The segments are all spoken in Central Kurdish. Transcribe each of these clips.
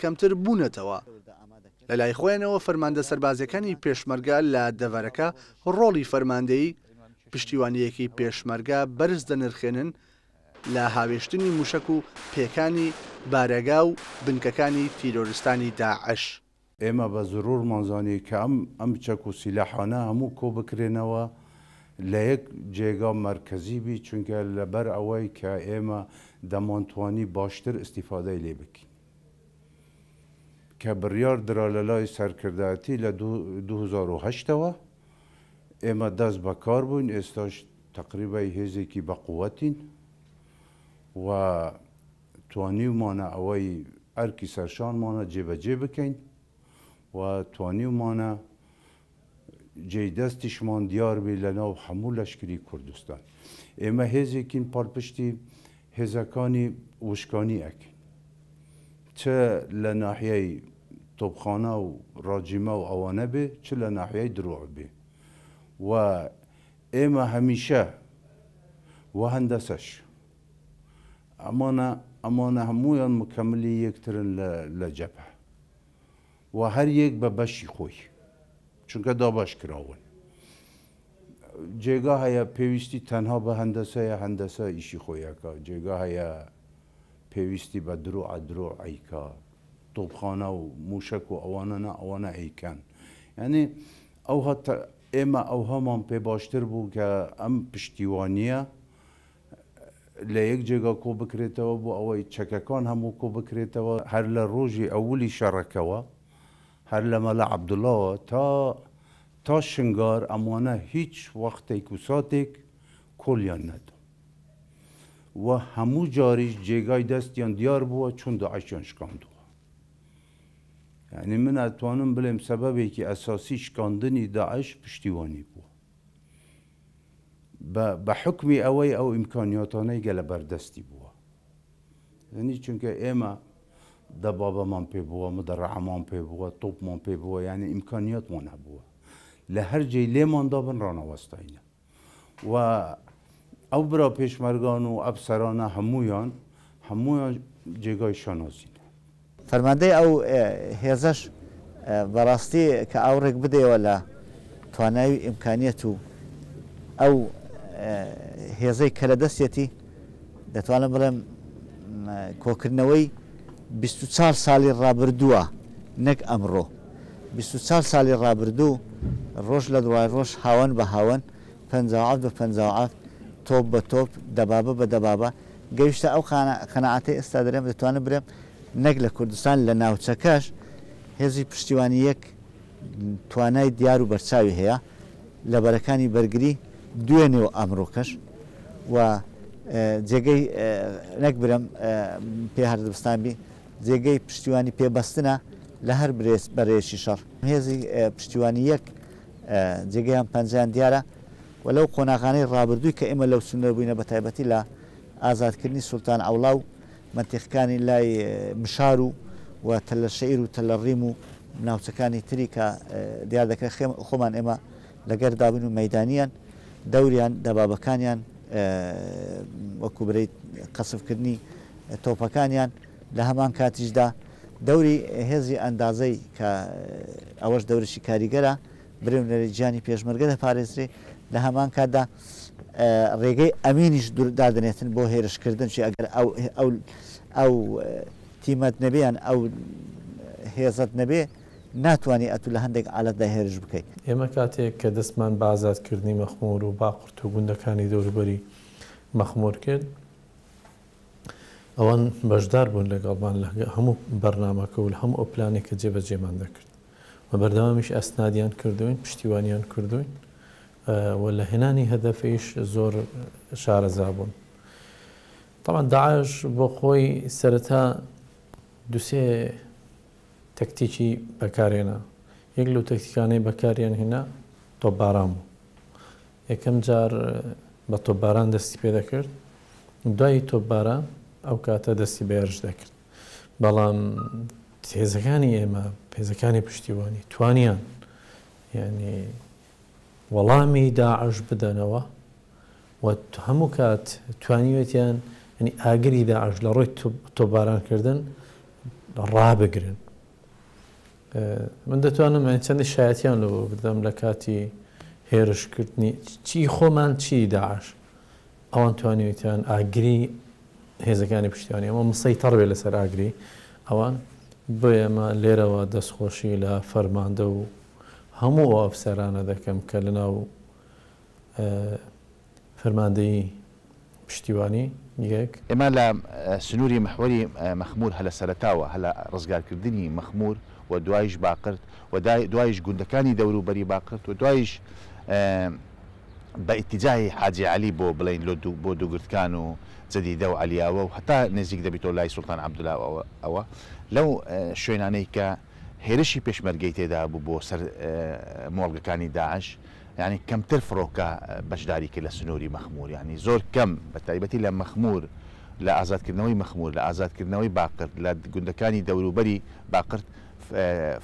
کەمتر بوونەتەوە. لەلای خۆیانەوە فەرماندە سەربازییەکانی پێشمەرگە لە دەڤەرەکە ڕۆڵی فەرماندەیی پشتیوانییەکی پێشمەرگە بەرز دەنرخێنن لە هاوێشتنی موشەک و پێکانی بارەگا و بنکەکانی تیرۆرستانی داعش. ئێمە بە زرورمان زانی کە ئەم ئەم چەک و سیلاحانە هەموو کۆ بکرێنەوە لە یەک جێگا مەرکەزی بی چونکە لە بەر ئەوەی کە ئێمە دەمانتوانی باشتر ئیستیفادەی لێ بکین کە بڕیار درا لە لای سەرکردایەتی لە 2008 ەوە ئێمە دەست بە کار بووین ئێستاش تەقریبای هێزێکی بە قوەتین و توانیومانە ئەوەی ئەرکی سەرشانمانە جێبەجێ بکەین و توانیومانە جێی دەستیشمان دیار بی لەناو هەموو لەشکری کوردستان. ئێمە هێزێکین پاڵپشتی هێزەکانی وشکانی ئەکەین. چ لە ناحیەی تۆپخانە و ڕاجیمە و ئەوانە بێ، چ لە ناحیەی دروع بێ. و ئێمە هەمیشە و هەندەسەش ئەمانە ئەمانە هەموویان مکەملی یەکترن لە لە جەبهە و هەر یەک بە بەشی خۆی چونکە دابەش کراون جێگا هەیە پێویستی تەنها بە هەندەسەیە هەندەسە ئیشی خۆی ئەکا جێگا هەیە پێویستی بە دروعە درۆ ئەیکا تۆپخانە و موشەک و ئەوانە نا ئەوانە ئەیکەن یعنی ئەوها ئێمە ئەوهامان پێ باشتر بوو کە ئەم پشتیوانیە لە یەک جێگا کۆ بکرێتەوە بۆ ئەوەی چەکەکان هەموو کۆ بکرێتەوە. هەر لە ڕۆژی ئەولی شەڕەکەوە هەر لە مەلا عەبدوڵاوە تا تا شنگار ئەمانە هیچ وەختێک و ساتێک کۆڵیان نەدا و هەموو جاریش جێگای دەستیان دیار بووە چۆن داعشیان شکاندووە. یانی من ئەتوانم بڵێم سەبەبێکی ئەساسی شکاندنی داعش پشتیوانی بووە. بە بە حوکمی ئەوەی ئەو ئیمکانیاتانەی گە لە بەردەستی بووە یعنی چونکە ئێمە دەبابەمان پێ بووە مدەڕەعەمان پێ بووە تۆپمان پێ بووە یعنی ئیمکانیاتمان هەبووە لە هەر جێی لێمان دابن ڕانەوەستاینە و ئەو برا پێشمەرگان و ئەفسەرانە هەموویان هەموویان جێگای شانازین. فەرماندەی ئەو هێزەش بەڕاستی کە ئاوڕێک بدەیەوە لە توانای و ئیمکانیەت و ئەو هێزەی کە لە دەستێتی دەتوانم بڵێم کۆکردنەوەی 24 ساڵی ڕابردووە نەک ئەمڕۆ 24 ساڵی ڕابردوو ڕۆژ لە دوای ڕۆژ هاوەن بە هاوەن 57 بە 57 تۆپ بە تۆپ دەبابە بە دەبابە گەیشتە ئەو قەناعەتەی ئێستا دەرێم دەتوانم برێم نەک لە کوردستان لە ناوچەکەش هێزی پشتیوانی یەک توانای دیار و بەرچاوی هەیە لە بەرەکانی بەرگری دوێنێ و ئەمڕۆکەش و جێگەی نەک برم پێ هەر دبستان بی جێگەی پشتیوانی پێبەستنە لە هەر بەرەیەکی شەڕ هێزی پشتیوانی یەک جێگەیان پەنجەیان دیارە و لەو قۆناغانەی ڕابردووی کە ئێمە لەو سنوورە بووینە بە تایبەتی لە ئازادکردنی سوڵتان عەوڵا و مەنتیقەکانی لای مشار و و تەلە شەیر و تەلە ڕیم و ناوچەکانی تری کە دیار دەکرێت خۆمان ئێمە لەگەر دابووین و مەیدانیان دەوریان دەبابەکانیان وەکو برێیت قەسفکردنی تۆپەکانیان لە هەمان کاتیشدا دەوری هێزی ئەندازەی کە ئەوەش دەورێکی کاریگەرە برێونەری گیانی پێشمەرگە دەپارێزرێ، لە هەمان کاتدا ڕێگەی ئەمینیش دادەنێتن بۆ هێرشکردن، چی ئەگەر ئەو ئەو ئەو تیمەت نەبێ یان ئەو هێزەت نەبێ ناتوانی ئەتوو لە هەندێک عالەتدا هێرش بکەی. ئێمە کاتێک کە دەستمان بە ئازادکردنی مەخموور و باقورت و گوندەکانی دەوروبەری مەخموور کرد، ئەوان بەشدار بوون لەگەڵمان لە هەموو بەرنامەکە و لە هەموو ئەو پلانەی کە جێبەجێمان دەکرد و بەردەوامیش ئەسنادیان کردووین، پشتیوانیان کردووین و لە هێنانی هەدەفیش زۆر شارەزا بوون. تەبعەن داعش بۆ خۆی سەرەتا دوو سێ تەکتیکی بەکارهێنا. یەک لەو تەکتیکانەی بەکاریان هێنا تۆپباران بوو. یەکەم جار بە تۆپباران دەستی پێ دەکرد، دوای تۆپباران ئەو کاتە دەستی بە هێرش دەکرد. بەڵام هێزەکانی ئێمە، هێزەکانی پشتیوانی توانیان یعنی وەڵامی داعش بدەنەوە و هەموو کات توانیوێتیان یعنی ئاگری داعش لە ڕووی تۆپبارانکردن ڕابگرن. من دەتوانم یانی چەندی شایەتیان لۆ بدەم لە کاتی هێرشکردنی چی خۆمان چی داعش ئەوان توانیویتیان ئاگری هێزەکانی پشتیوانی ئەمە مسەیتەڕ بێ لەسەر ئاگری ئەوان بۆیە ئێمە لێرەوە دەستخۆشی لە فەرماندە و هەموو ئەو ئەفسەرانە دەکەم کە لەناو فەرماندەیی پشتیوانی یەک. ئێمە لە سنووری محوەری مەخموور هە لە سەرەتاوە هە لە ڕزگارکردنی مەخموور و دوایش باقرت و دوایش گوندەکانی دەوروبەری باقرت و دوایش بە ئیتیجاهی حاجی عەلی بۆ بڵێین لۆ بۆ دووگردکان و جەدیدە و عەلیاوە و هەتا نزیک دەبیتەوە لای سوڵتان عەبدولا و ئەوە لەو شوێنانەی کە هێرشی پێشمەرگەی تێدا بوو بۆ سەر مۆڵگەکانی داعش یانی کەمتر فڕۆکە بەشداری کرد لە سنووری مەخموور یانی زۆر کەم بە تایبەتی لە مەخموور لە ئازادکردنەوەی مەخموور لە ئازادکردنەوەی باقرت لە گوندەکانی دەوروبەری باقرت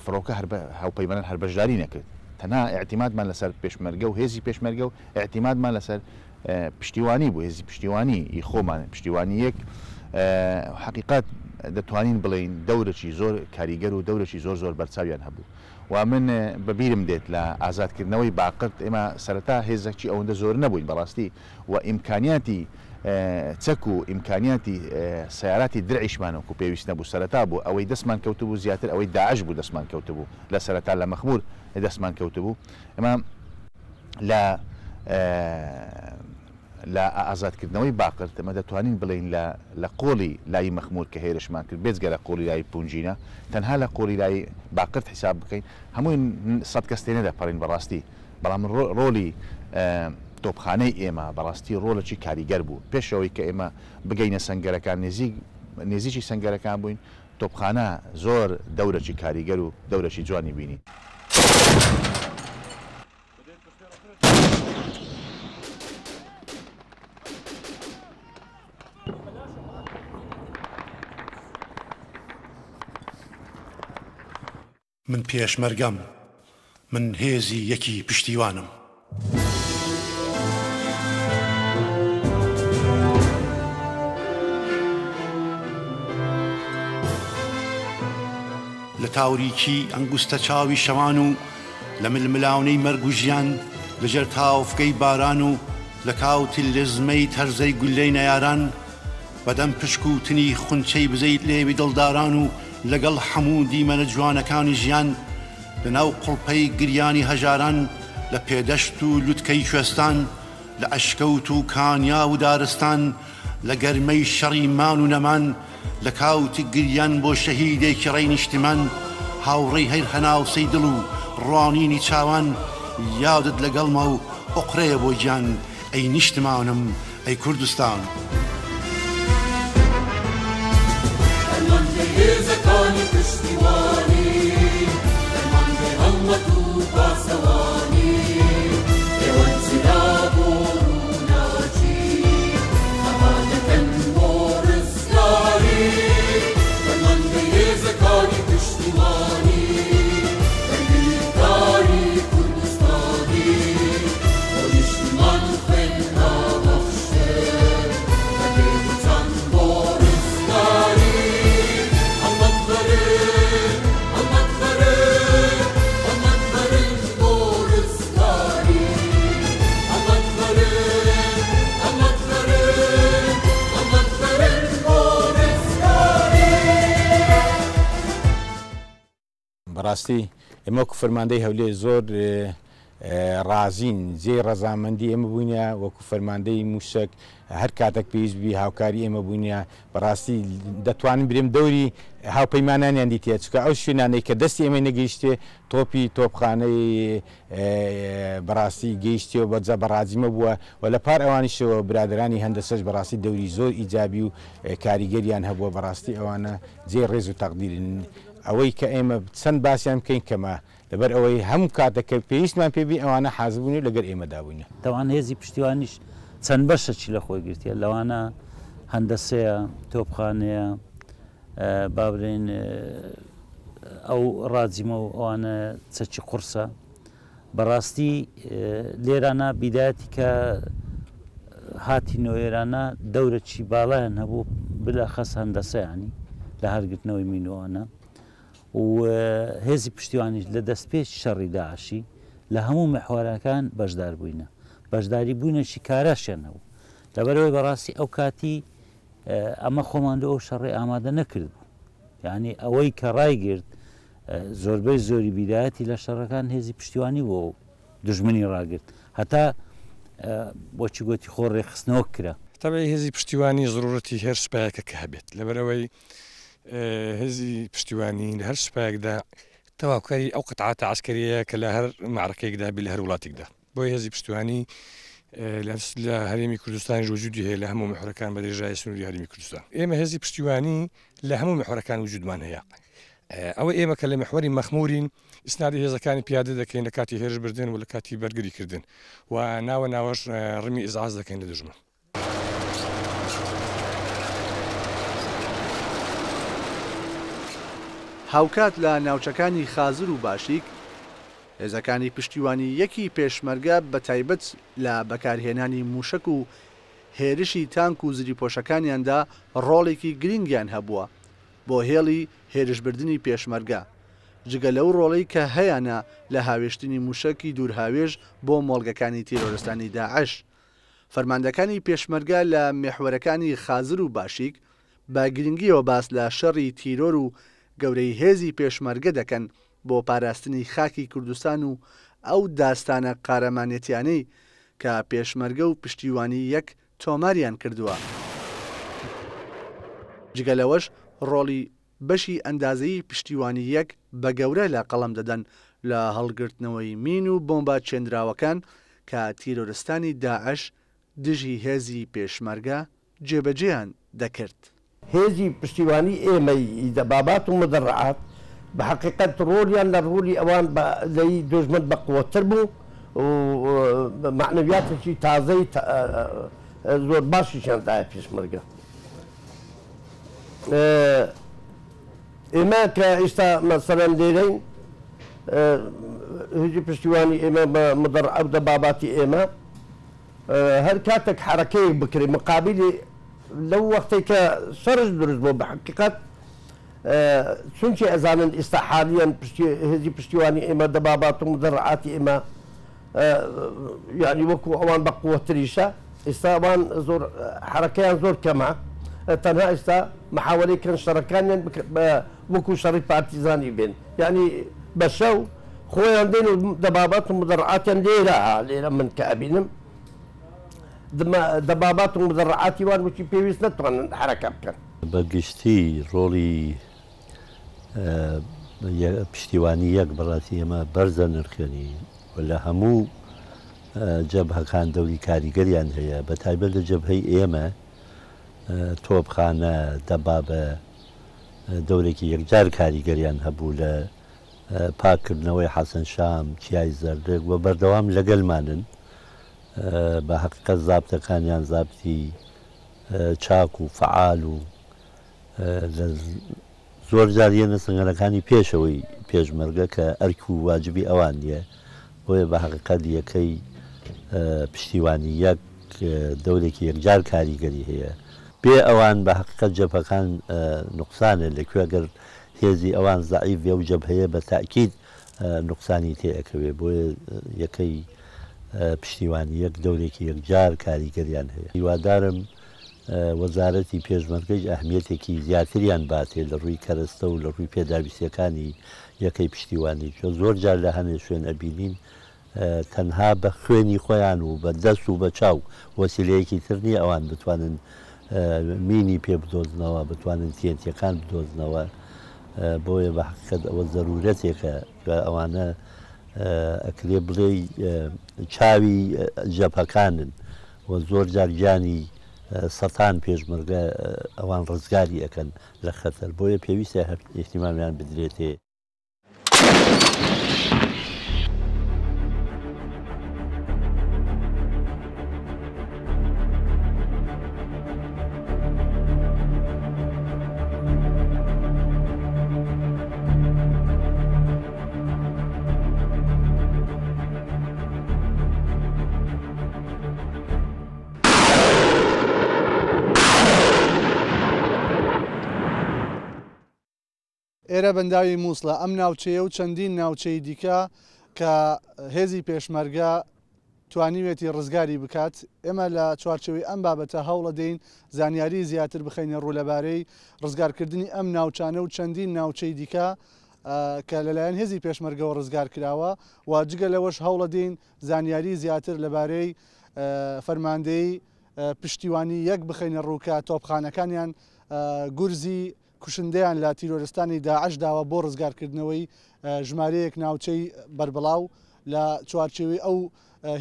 فڕۆکە هەر هاوپەیمانان هەر بەشداری نەکرد تەنها ئیعتیمادمان لەسەر پێشمەرگە و هێزی پێشمەرگە و ئیعتیمادمان لەسەر پشتیوانی بوو هێزی پشتیوانی ی خۆمان پشتیوانی یەک حەقیقەت دەتوانین بڵێین دەورێکی زۆر کاریگەر و دەورێکی زۆر زۆر بەرچاویان هەبوو و من بە بیرم دێت لە ئازادکردنەوەی باقرت ئێمە سەرەتا هێزەکی ئەوەندە زۆر نەبووین بەڕاستی و ئیمکانیاتی چەک و ئیمکانیاتی سەیاراتی درعیشمان وەکو پێویست نەبوو سەرەتا بوو ئەوەی دەستمان کەوتبوو زیاتر ئەوەی داعش بوو دەستمان کەوتبوو لە سەرەتا لە مەخمور دەستمان کەوتبوو ئێمە لە لە ئازادکردنەوەی باقرت ئێمە دەتوانین بڵێین لە لە قۆڵی لای مەخمور کە هێرشمان کرد بێجگە لە قۆڵی لای پونجینە تەنها لە قۆڵی لای باقرت حیساب بکەین هەمووی سەت کەس تێنەدەپەڕین بەڕاستی بەڵام ڕۆڵی تۆپخانەی ئێمە بەڕاستی ڕۆڵێکی کاریگەر بوو پێش ئەوەی کە ئێمە بگەینە سەنگەرەکان نزیک نزیکی سەنگەرەکان بووین تۆپخانە زۆر دەورەکی کاریگەر و دەورەکی جوانی بینی. من پێشمەرگەم، من هێزی یەکی پشتیوانم. لە تاوریکی ئەنگوستە چاوی شەوان و لە ململانێی مەرگ و ژیان، لە ژێر تاوفگەی باران و لە کاوتی لزمەی تەرزەی گوللەی نەیاران، بەدەم پشکووتنی خونچەی بزەی لێوی دڵداران و لەگەڵ هەموو دیمەنە جوانەکانی ژیان، لەناو قوڵپەی گریانی هەژاران، لە پێدەشت و لوتکەی کوێستان، لە ئەشکەوت و کانیاو و دارستان، لە گەرمەی شەڕی مان و نەمان، لە کاوتی گریان بۆ شەهیدێکی ڕێی نیشتیمان، هاوڕێی هەر هەناسەی دڵ و ڕوانینی چاوان، یادت لەگەڵمە و ئۆقرەیە بۆ گیان، ئەی نیشتمانم، ئەی کوردستان. فەرماندەی هێزەکانی پشتیوانی، فەرماندەی هەڵمەت و پاسەوانی، ئێوەن چرا بۆ ڕووناکی، خەبات دەکەن بۆ ڕزگاری. فەرماندەی هێزەکانی پشتیوانی، بەرگریکاری کوردستانی، بۆ نیشتمان خوێن ئەبەخشن، بەبێ وچان بۆ ڕزگاری. هەڵمەت وەرن، هەڵمەت وەرن، هەڵمەت وەرن بۆ ڕزگاری. هەڵمەت وەرن، هەڵمەت وەرن، هەڵمەت وەرن بۆ ڕزگاری. بەڕاستی ئێمە وەکو فەرماندەی هەولێر زۆر ڕازین، جێی ڕەزامەندی ئێمە بووینە وەکو فەرماندەی مووشەک هەر کاتێک پێویست بی هاوکاری ئێمە بووینە، بەڕاستی دەتوانم برێم دەوری هاوپەیمانانیان دیتیە، چونکە ئەو شوێنانەی کە دەستی ئێمەی نەگەیشتێ تۆپی تۆپخانەی بەڕاستی گەیشتێ و بەجا بەڕاجیمە بووە و لە پار ئەوانیشەوە برادەرانی هەندەسەش بەڕاستی دەوری زۆر ئیجابی و کاریگەریان هەبووە، بەڕاستی ئەوانە جێی ڕێز و تەقدیرن. ئەوەی کە ئێمە چەند باسیان بکەین کەمە، لەبەر ئەوەی هەموو کاتێک کە پێویستمان پێ بی ئەوانە حازر بوون و لەگەر ئێمەدا بووینە. تاوان هێزی پشتیوانیش چەند بەشەکی لە خۆی گرتیە لەوانە هەندەسەیە، تۆپخانەیە، با بڵێین ئەو ڕاجیمە و ئەوانە چەکی قوڕسە. بەڕاستی لێرانە بیدایەتی کە هاتینەوە ئێرانە دەورەکی باڵایان هەبوو بلە خەس هەندەسە یانی. لە هەرگرتنەوەی مین و ئەوانە و هێزی پشتیوانیش لە دەستپێکی شەڕی داعشی لە هەموو میحوەرەکان بەشدار بووینە، بەشداری بوونێکی کاراشیان هەبوو، لەبەرئەوەی بەڕاستی ئەو کاتی ئەمە خۆمان لۆ ئەو شەڕەی ئامادە نەکردبوو، یانی ئەوەی کە ڕایگرت زۆربەی زۆری بیدایەتی لە شەڕەکان هێزی پشتیوانی بوو و دوژمنی ڕاگرت هەتا بۆچی گۆتی خۆ ڕێکخستنەوە کرا. تەبعی هێزی پشتیوانی زرورەتی هەر سوپایەکە کە هەبێت لەبەرئەوەی هێزی پشتیوانی لە هەر سوپایەکدا تەواوکەری ئەو قەتعاتە عەسکەریەیە کە لە هەر مەعرەکەیەکدا بی لە هەر وڵاتێکدا بۆیە هێزی پشتیوانی لە هەرێمی کوردستانیش وجودی هەیە لە هەموو میحوەرەکان بە درێژایی سنووری هەرێمی کوردستان ئێمە هێزی پشتیوانی لە هەموو میحوەرەکان وجودمان هەیە ئەوە ئێمە کە لە میحوەری مەخمورین ئیسنادی هێزەکانی پیادە دەکەین لە کاتی هێرش بردن و لە کاتی بەرگری کردن و ناوە ناوەش ڕمی ئیزعاج دەکەین لە دوژمن. هاوکات لە ناوچەکانی خازر و باشیک، هێزەکانی پشتیوانی یەکی پێشمەرگە بەتایبەت لە بەکارهێنانی مووشەک و هێرشی تانک و زریپۆشەکانیاندا ڕۆڵێکی گرنگیان هەبووە بۆ هێڵی هێرشبردنی پێشمەرگە، جگە لەو ڕۆڵەی کە هەیانە لە هاوێشتنی مووشەکی دوورهاوێژ بۆ مۆڵگەکانی تیرۆرستانی داعش. فەرماندەکانی پێشمەرگە لە مێحوەرەکانی خازر و باشیک بە گرنگیەوە باس لە شەڕی تیرۆر و گەورەی هێزی پێشمەرگە دەکەن بۆ پاراستنی خاکی کوردستان و ئەو داستانە قارەمانێتیانەی کە پێشمەرگە و پشتیوانی یەک تۆماریان کردووە. جگە لەوەش ڕۆڵی بەشی ئەندازەیی پشتیوانی یەک بە گەورە لە قەڵەم دەدەن لە هەڵگرتنەوەی مین و بۆمبا چێندراوەکان کە تیرۆرستانی داعش دژی هێزی پێشمەرگە جێبەجێیان دەکرد. هێزی پشتیوانی ئێمەی دەبابات و مدرعات بە حەقیقەت ڕۆڵیان لە ڕۆڵی ئەوان بە لەی دوژمن بە قوەتتر بوو و مەعنەویاتێکی تازەی زۆر باشیشیان دایە پێشمەرگە. ئێمە کە ئێستا مەسەلەن لێرەین هێزی پشتیوانی ئێمە بە مدەڕعە و دەباباتی ئێمە هەر کاتێک حەرەکەیەک بکرێ مقابلی لەو وەختێک کە شەڕش دروست بۆ بە حقیقەت چونکی ئەزانن ئێستا حالیان هێزی پشتیوانی ئێمە دەبابات و مدەڕعاتی ئێمە یانی وەکو ئەوان بە قوەتریشە ئیستا ئەوان زۆر حەرەکەیان زۆر کەمە تەنها ئیستا محاوەلەی کەن شەڕەکانیان وەکو شەڕی پارتیزانی بێن یانی بە شەو خۆیان دێن و دەبابات و مدەڕعاتیان لێرە ها لێرە من کە ئەبینم دەبابات و مدەڕعاتی وان وەکی پێویست نەتوانن حەرەکە بکەن. بە گشتی ڕۆڵی پشتیوانی یەک بەڕاستی ئێمە بەرزە نرخێنی و لە هەموو جەبهەکان دەوری کاریگەریان هەیە بە تایبەت لە جەبهەی ئێمە تۆپخانە دەبابە دەورێکی یەکجار کاریگەریان هەبوو لە پاککردنەوەی حەسەن شام چیای زەردک و بەردەوام لەگەلمانن بە حقیقەت زابتەکانیان زابتی چاک و فەعال و لە زۆر جار یەنە سەنگەرەکانی پێشەوەی پێشمەرگە کە ئەرک و واجبی ئەوان نیە بۆیە بە هەقیقەت یەکەی پشتیوانی یەک دەورێکی یەکجار کاریگەری هەیە بێ ئەوان بە هەقیقەت جەبهەکان نوقسانە لە کوێ گەر هێزی ئەوان زەعیف بێ ئەو جەبهەیە بە تەئکید نوقسانی تێ ئەکەوێ بۆیە یەکەی پشتیوانی یەک دەورێکی یەکجار کاریگەریان هەیە هیوادارم وەزارەتی پێشمەرگەیش ئەهمیەتێکی زیاتریان باتێ لە ڕووی کەرەستە و لە ڕووی پێداویستیەکانی یەکەی پشتیوانی چۆن زۆر جار لە هەنێ شوێن ئەبینین تەنها بە خوێنی خۆیان و بە دەست و بە چاو وەسیلەیەکی تر نییە ئەوان بتوانن مینی پێ بدۆزنەوە بتوانن تیەنتیەکان بدۆزنەوە بۆیە بە حقیقەت ئەوە زەرورەتێکە کە ئەوانە ئەکرێ بڵێی چاوی جەبهەکانن و زۆر جار گیانی سەتان پێشمەرگە ئەوان ڕزگاری ئەکەن لە خەتەر بۆیە پێویستە ئیهتیمامیان بدرێتێ. ئێرە بەنداوی مووسڵە، ئەم ناوچەیە و چەندین ناوچەی دیکە کە هێزی پێشمەرگە توانیویەتی ڕزگاری بکات، ئێمە لە چوارچێوەی ئەم بابەتە هەوڵەدەین زانیاری زیاتر بخەینە ڕوو لەبارەی ڕزگارکردنی ئەم ناوچانە و چەندین ناوچەی دیکە کە لەلایەن هێزی پێشمەرگەوە ڕزگار کراوە و جگە لەوەش هەوڵەدەین زانیاری زیاتر لەبارەی فەرماندەیی پشتیوانی یەک بخەینە ڕوو کە تۆپخانەکانیان گورزی کوشندەیان لە تیرۆرستانی داعش داوە بۆ ڕزگارکردنەوەی ژمارەیەک ناوچەی بەربڵاو لە چوارچێوەی ئەو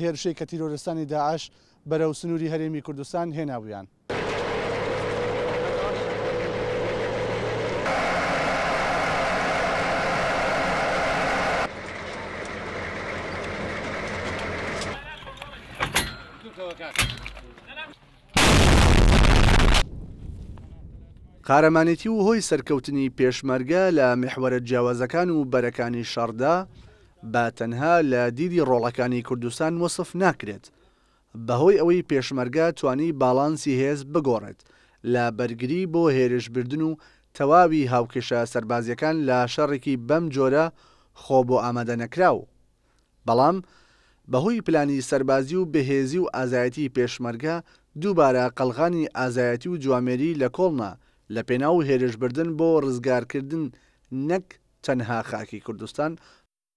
هێرشەی کە تیرۆرستانی داعش بەرەو سنووری هەرێمی کوردستان هێنابوویان. قارەمانێتی و هۆی سەرکەوتنی پێشمەرگە لە میحوەرە جیاوازەکان و بەرەکانی شەڕدا بە تەنها لە دیدی ڕۆڵەکانی کوردستان وەسف ناکرێت بەهۆی ئەوەی پێشمەرگە توانی باڵانسی هێز بگۆڕێت لە بەرگری بۆ هێرشبردن و تەواوی هاوکێشە سەربازیەکان لە شەڕێکی بەم جۆرە خۆ بۆ ئامادەنەکراو بەڵام بەهۆی پلانی سەربازی و بەهێزی و ئازایەتی پێشمەرگە دووبارە قەڵغانی ئازایەتی و جوامێری لە کۆڵنا لە پێناو هێرشبردن بۆ ڕزگارکردن نەک تەنها خاکی کوردستان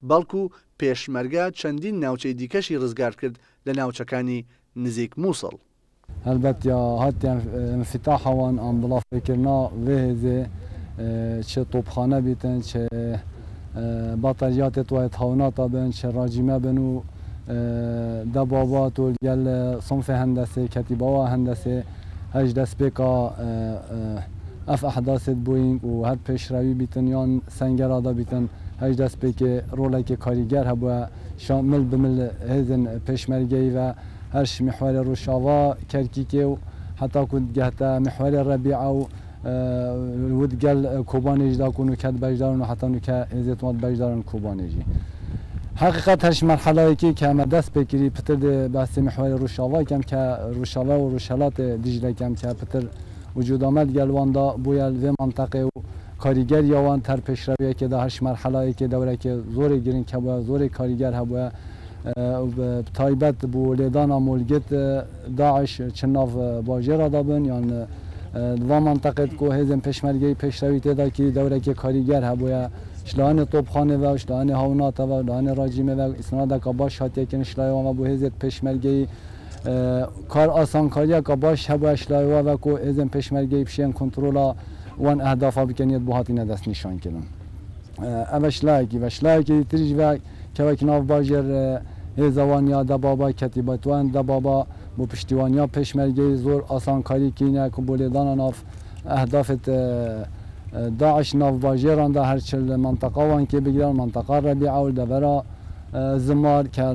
بەڵکو پێشمەرگە چەندین ناوچەی دیکەشی ڕزگارکرد لە ناوچەکانی نزیک موسڵ. هەلبەت یا هاتیە ئنفتاحا وان ئان بڵافێکرنا ڤێ هێزێ چ تۆپخانە بیتن چ باتەریاتێت وایت هاوناتا بن چ ڕاجیمە بن و دەبابات و گەل سنفێ هەندەسێ کەتیباوا هەندەسێ هەش دەسپێکا ئەف ئەحداسێت بووینگ و هەر پێشرەوی بیتن یان سەنگەرادا بیتن هەش دەسپێکێ ڕۆڵێکێ کاریگەر هەبووە شا مل بە مل هێزن پێشمەرگەی ڤە هەرش میحوەرێ ڕوژاڤا کەرکیکێ و حەتاکو دگەهتە میحوەرێ ڕەبیعە و ود گەل کۆبانێ ژی داکو نوکە بەشدارن و حەتا نوکە هێزێت وان بەشدارن کۆبانێ ژی. حەقیقەت هەرش مەرحەلایەکی کە مە دەست پێ کری پتر دێ بەحسێ میحوەرێ ڕوژاڤا کەم کە ڕوژاڤا و ڕوژهەلاتێ دیجلە کەم کە پتر وجودامە دگەل وان دا بویە ڤێ مەنتەقێ و کاریگەریا وان تەر پێشرەویەکێ دا هەرش مەرحەلایەکێ دەورەکێ زۆرێ گرنگ هەبووە زۆرێ کاریگەر هەبووە تایبەت بۆ لێدانا مۆلگت داعش چ ناڤ باژێرا دا بن یان ڤا مەنتەقێت کو هێزێن پێشمەرگەی پێشرەوی تێدا کری دەورەکێ کاریگەر هەبووە شلایانێ تۆپخانێ ڤە و شلایانێ هاوناتە ڤە و لایانێ ڕاجیمێ ڤە ئیسنادەکا باش هاتیە کرن شلایێ وان ڤە بۆ هێزێت پێشمەرگەی کار ئاسانکاریەکا باش هەبووە شلایێ وا ڤە کو هێزێن پێشمەرگەی بشێن کۆنترۆلا وان ئەهدافا بکەن یەت بۆ هاتینە دەستنیشان کرن. ئەڤە شلایەکی ڤە شلایەکی تریش ڤە کە وەک ناڤ باژێر هێزە وان یا دەبابا کەتیبەت وان دەبابا بۆ پشتیوانیا پێشمەرگەی زۆر ئاسانکاری کینە کو بۆ لێدانا ناڤ ئەهدافت داعش ناڤ باژێران دا هەر چ لە مەنتەقا وان کێ بگران مەنتەقا رەبیعە و دەڤەرا زمار کە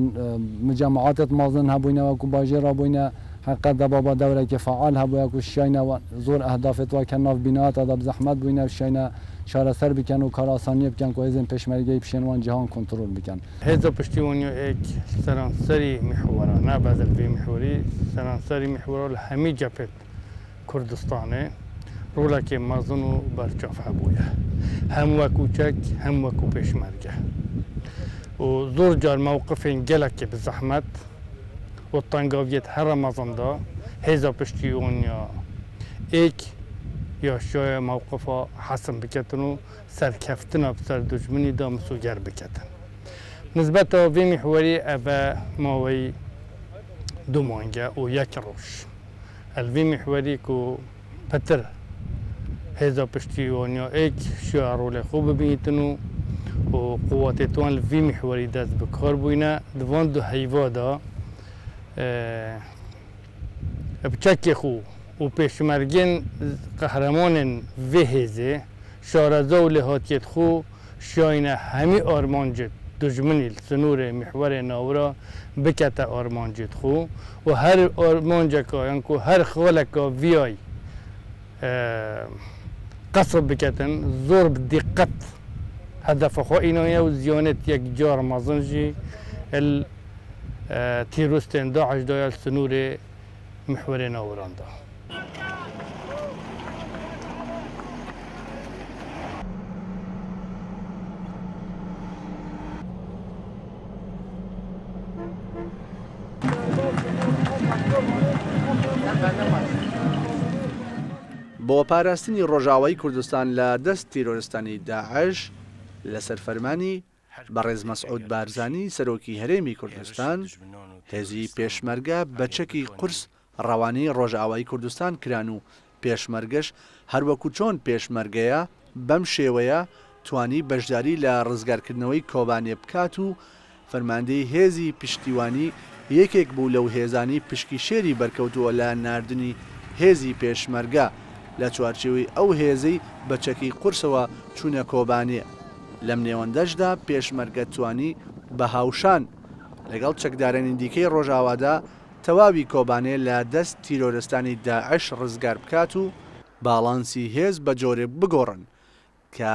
مجەمعاتت مازن هەبووینە وەکو باژێرا بووینە حەقیقەت دەبابا دەورەکی فەعال هەبووە کو شیاینە زۆر ئەهدافت وا کە ناڤ بیناتا دا بزەحمەت بووینە شیاینە چارەسەر بکەن و کارئاسانیە بکەن کو هێزێن پێشمەرگەی بشێن وان جیهان کۆنترۆل بکەن. هێزا پشتیوانیا ئێک سەرانسەری میحوەرا نە بەس ڤی میحوەری سەرانسەری میحوەرا لە هەمی جەپێت کوردستانێ ڕۆلەکێ مەزن و بەرچاف هەبوویە هەم وەکوو چەک هەم وەکوو پێشمەرگە و زۆر جار مەوقفێن گەلەکێ bi زەحمەت و تەنگاڤیەت هەرە مەزن دا هێزا پشتیوانیا ئێک یا شایە مەوقفا حەسم بکەتن و سەرکەفتنا bi سەر دوژمنی دا مسۆگەر بکەتن. نسبەتا ڤێ میحوەری ئەڤە ماوەی دوو مانگە و یەک ڕۆژ ئەل ڤێ میحوەری کو پتر هێزا پشتیوانیا ئێک شیا ڕۆلێ خۆ ببینیتن و و قواتێ توان ل ڤی میحوەری دەست bi کار بووینە دوان دو هەیڤا دا bi çekê xwe û pêşmergên qehremanên vê hêzê şareza û lêhatiyê xwe şiyayne hemî armancê dujminî li sinûrê mîhwerê navra bikete armancê xwe û her armanceka yan ku her xaleka viyay qesb biketin zor bi dîqet hedefa xwe înaye û ziyanêt yekcar mezin jî li tîrostên Daîş daye li sinûrê mîhwerê nawiran da. بۆ پاراستنی ڕۆژئاوای کوردستان لە دەست تیرۆرستانی داعش، لەسەر فەرمانی بەڕێز مەسعود بارزانی سەرۆکی هەرێمی کوردستان، هێزی پێشمەرگە بە چەکی قورس ڕەوانەی ڕۆژئاوای کوردستان کران و پێشمەرگەش هەروەکو چۆن پێشمەرگەیە بەم شێوەیە توانی بەشداری لە ڕزگارکردنەوەی کۆبانێ بکات و فەرماندەی هێزی پشتیوانی یەکێک بوو لەو هێزانەی پشکی شێری بەرکەوتووە لە ناردنی هێزی پێشمەرگە لە چوارچێوەی ئەو هێزەی بە چەکی قورسەوە چوونە کۆبانێ لەم نێوەندەشدا پێشمەرگە توانی بە هاوشان لەگەڵ چەکدارانی دیکەی ڕۆژئاوادا تەواوی کۆبانێ لە دەست تیرۆرستانی داعش ڕزگار بکات و باڵانسی هێز بە جۆرێک بگۆڕن کە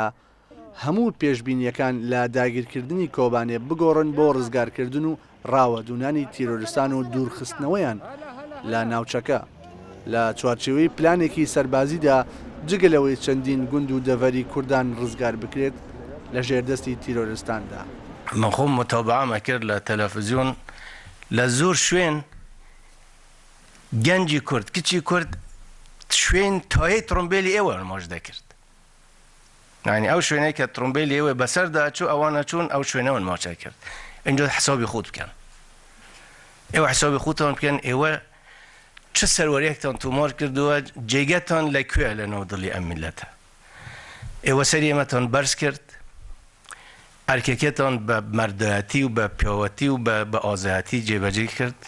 هەموو پێشبینییەکان لە داگیرکردنی کۆبانێ بگۆڕن بۆ ڕزگارکردن و ڕاوەدوونانی تیرۆرستان و دوورخستنەوەیان لە ناوچەکە لە چوارچێوەی پلانێکی سەربازیدا جگە لەوەی چەندین گوند و دەڤەری کوردان ڕزگار بکرێت لە ژێردەستی تیرۆرستاندا. من خۆم متابعەم ئەکرد لە تەلەفزیۆن لە زۆر شوێن گەنجی کورد کچی کورد شوێن تایەی تڕومبێلی ئێوەیان ماچ دەکرد یانی ئەو شوێنەی کە تڕومبێلی ئێوەی بەسەردا ئەچوو ئەوان ئەچوون ئەو شوێنەوەن ماچ ئەکرد ئینجا حسابی خۆت بکەن ئێوە حسابی خۆتان بکەن ئێوە چ سەروەریەکتان تۆمار کردووە جێگەتان لە کوێ لە ناو دڵی ئەم میللەتە ئێوە سەری ئێمەتان بەرز کرد ئەرکەکەتان بە مەردایەتی و بە پیاوەتی و بە بە ئازایەتی جێبەجێ کرد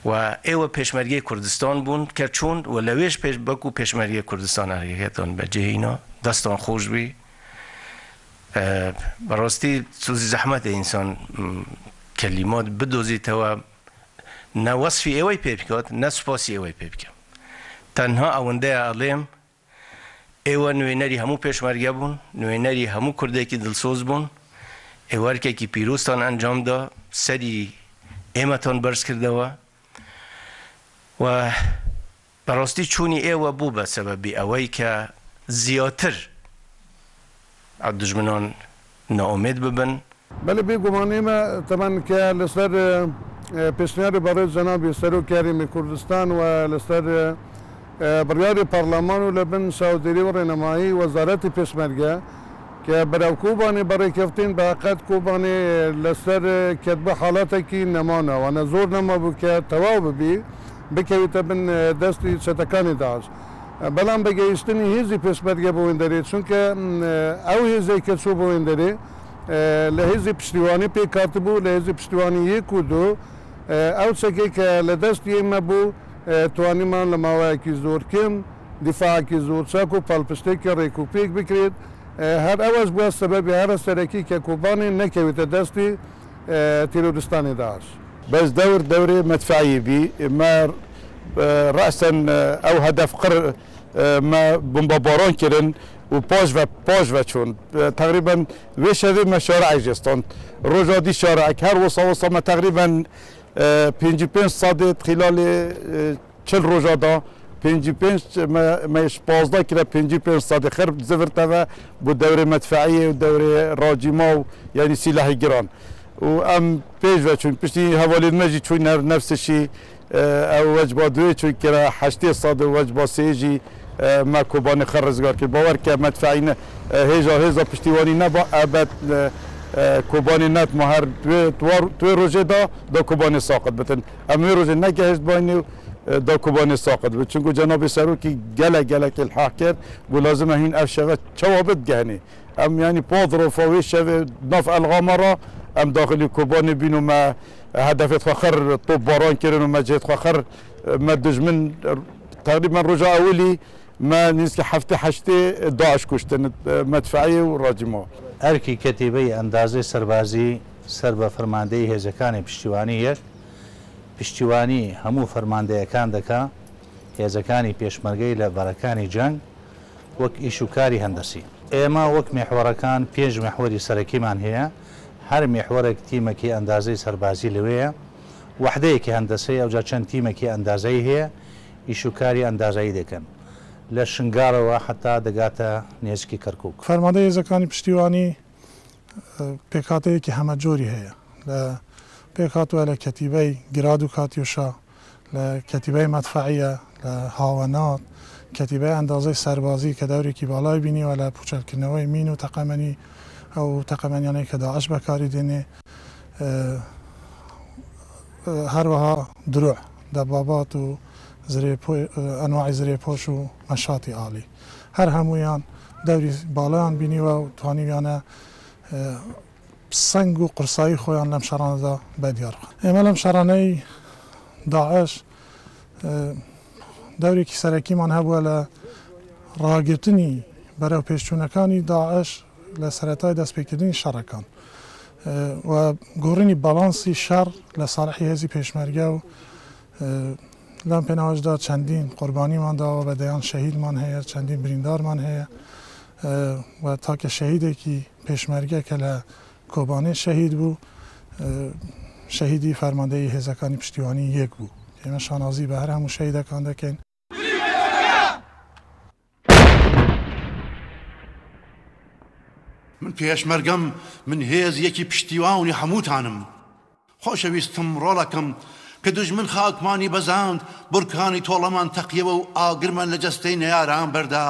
و ئێوە پێشمەرگەی کوردستان بوون کە چوون و لەوێش پێش بەکو پێشمەرگەی کوردستان ئەرکەکەتان بەجێ هینا دەستان خۆش بی بەڕاستی سوزی زەحمەتە ئینسان کەلیمات بدۆزیتەوە نە وەسفی ئێوەی پێ بکات نە سوپاسی ئێوەی پێ بکەم تەنها ئەوەندەیە ئەڵێم ئێوە نوێنەری هەموو پێشمەرگە بوون، نوێنەری هەموو کوردێکی دڵسۆز بوون، ئێوە ئەرکێکی پیرۆزتان ئەنجامدا، سەری ئێمەتان بەرزکردەوە و بەڕاستی چوونی ئێوە بوو بە سەبەبی ئەوەی کە زیاتر دوژمنان نائومێد ببن. بەلێ بێ گومان ئێمە تەبعەن کە لەسەر پێشنیاری بەڕێز جەنابی سەرۆکی هەرێمی کوردستان و لەسەر بڕیاری پەڕلەمان و لە بن چاودێری و ڕێنمایی وەزارەتی پێشمەرگە کە بەرەو کۆبانێ بەڕێکەوتین بە هەقەت کۆبانێ لەسەر کەتبە حاڵەتێکی نەمانە وانە زۆر نەمابوو کە تەواو ببی بکەویتە بن دەستی چەتەکانی داعش. بەڵام بە گەیشتنی هێزی پێشمەرگە بۆ وێندەرێ، چونکە ئەو هێزەی کە چوو بۆ وێندەرێ لە هێزی پشتیوانی پێکهاتبوو، لە هێزی پشتیوانی یەک و دوو، ئەو چەکەی کە لە دەستی ئێمە بوو توانیمان لە ماوەیەکی زۆر کەم دیفاعێکی زۆر چاک و پاڵپشتێکی ڕێکوپێک بکرێت، هەر ئەوەش بووە سەبەبی هەرە سەرەکی کە کۆبانێ نەکەوێتە دەستی تیرۆریستانی داعش. بەس دەور دەورێ مەدفەعی بی مە ڕەئسەن ئەو هەدەف قڕ مە بومبەباران کرن و پاش ڤە پاش ڤە چوون تەقریبەن وێ شەڤێ مە شارعێک ژێ ستاند ڕۆژا دی شارعێک هەر وسا وسا مە تەقریبەن 55 سادێ خلالێ 40 ڕۆژا دا 55 مە مەیش 15 کرە 55 سادێ خرب زڤرتەڤە بۆ دەورێ مەدفەعیێ و دەورێ ڕاجیما و یانی سیلاحی گران و ئەم پێش ڤە چوین پشتی هەڤالێن مە ژی چوین هەر نەفسشی ئەو وەجبا دوێ چوین کرە 80 ساد و وەجبا سێ ژی مە کۆبانێ خە ڕزگار کرد باوەر کە مەدفەعی نە هێژا هێزا پشتیوانی نەبا ئەبەد کۆبانێ نەتما هەر توێ ڕۆژێ دا دا کۆبانێ ساقط بتن ئەم وێ ڕۆژێ نەگەهشت باینێ و دا کۆبانێ ساقط بت چونکو جەنابی سەرۆکی گەلەک گەلەک ئیلحاح کرد گو لازمە هین ئەف شەڤە چەوا بت گەهنێ ئەم یانی پاضرۆفا وێ شەڤێ ناف ئەلغامە ڕا ئەم داخلی کۆبانێ بین و مە هەدەفێت خو خڕ تۆپ باران کرن و مە جێت خو خڕ مە دژمن تقریبا ڕۆژا ئەولی مە نزیک هەفتێ هەشتێ داعش کوشتن مەدفەعیێ و ڕاجیما. ئەرکی کەتیبەی ئەندازەی سەربازی سەر بە فەرماندەیی هێزەکانی پشتیوانی یەک، پشتیوانی هەموو فەرماندەیەکان دەکا، هێزەکانی پێشمەرگەی لە بەرەکانی جەنگ وەک ئیش و کاری هەندەسی. ئێمە وەک میحوەرەکان پێنج میحوەری سەرەکیمان هەیە، هەر میحوەرێک تیمەکی ئەندازەی سەربازی لەوێیە، وەحدەیەکی هەندەسەی ئەوجا چەند تیمەکی ئەندازەیی هەیە ئیش و کاری ئەندازەیی دەکەن لە شنگالەوە هەتا دەگاتە نێزکی کەرکوک. فەرماندەی هێزەکانی پشتیوانی پێکهاتەیەکی هەمەجۆری هەیە لە پێکهاتووە لە کەتیبەی گراد و کاتیوشا، لە کەتیبەی مەدفەعیە، لە هاوەنات، کەتیبەی ئەندازەی سەربازی کە دەورێکی باڵای بینیوە لە پوچەڵکردنەوەی مین و تەقەمەنی ئەو تەقەمەنیانەی کە داعش بەکاری دێنێ، هەروەها دروع، دەبابات و ئەنواعی زرێپۆش و مەشاتی ئالی. هەر هەموویان دەوری باڵایان بینیوە و توانیویانە سەنگ و قورسایی خۆیان لەم شەڕانەدا بەدیار بخەن. ئێمە لەم شەڕانەی داعش دەورێکی سەرەکیمان هەبووە لە ڕاگرتنی بەرەوپێشچوونەکانی داعش لە سەرەتای دەستپێکردنی شەڕەکان و گۆڕینی باڵانسی شەڕ لە ساڵحی هێزی پێشمەرگە و لەم پێناوەشدا چەندین قوربانیمان داوە، بە دەیان شەهیدمان هەیە، چەندین بریندارمان هەیە و تاکە شەهیدێکی پێشمەرگە کە لە کۆبانێ شەهید بوو، شەهیدی فەرماندەیی هێزەکانی پشتیوانی یەک بوو. ئێمە شانازی بە هەر هەموو شەهیدەکان دەکەین. من پێشمەرگەم، من هێز یەکی پشتیوانی هەمووتانم. خۆشەویستم ڕۆڵەکەم، کە دوژمن خاکمانی بەزاند، بورکانی تۆڵەمان تەقیەوە و ئاگرمان لە جەستەی نەیاران بەردا.